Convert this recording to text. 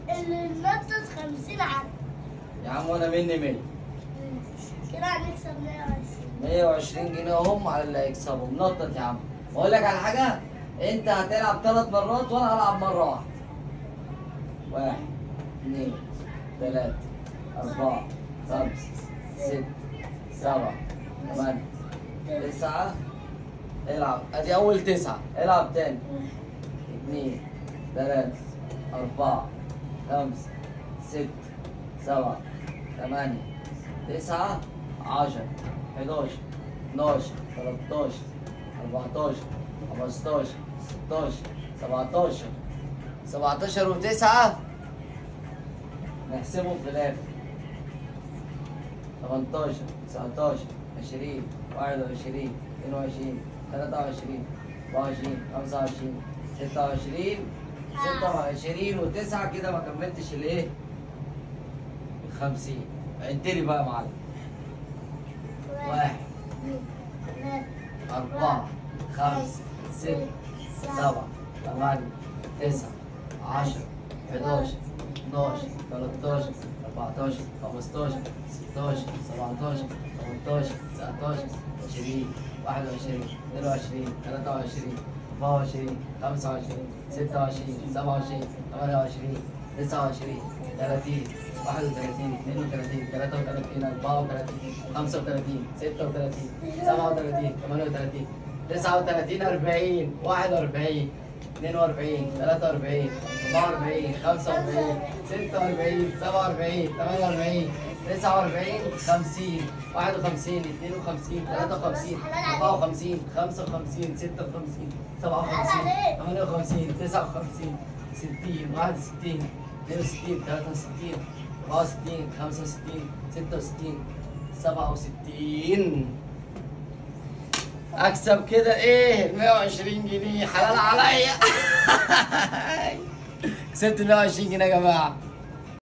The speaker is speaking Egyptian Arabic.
اللي نطت 50 عدد. يا عم وانا مني 100. كده هنكسب 120. 120 جنيه هم على اللي هيكسبهم. نطط يا عم. اقول لك على حاجة، انت هتلعب 3 مرات وانا هلعب مرة واحدة. 1 2 3 4 5 6 7 8 9. العب، ادي اول 9. العب تاني. 2 3 4 5 6 7 8 9 10 11 12 13 14 15 16 17 17 و9 نحسبهم في الاخر. 18 19 20 21 22 23 24 25 26 26 و9 كده ما كملتش الايه؟ ال 50. عدلي بقى يا معلم. 1 2 4 5 6 7 8 9 10 11 12 13 14 15 16 17 18 19 20 21 22 23 24 25 26 27 28 29 30 31 32 33 34 35 36 37 38 39 40 41 42 43 44 45 46 47 48 49 50 51 52 53 54 55 56 57 58 59 60 61 62 63 64 65 66 67. اكسب كده ايه؟ ال 120 جنيه حلال عليا. كسبت ال 120 جنيه يا جماعة.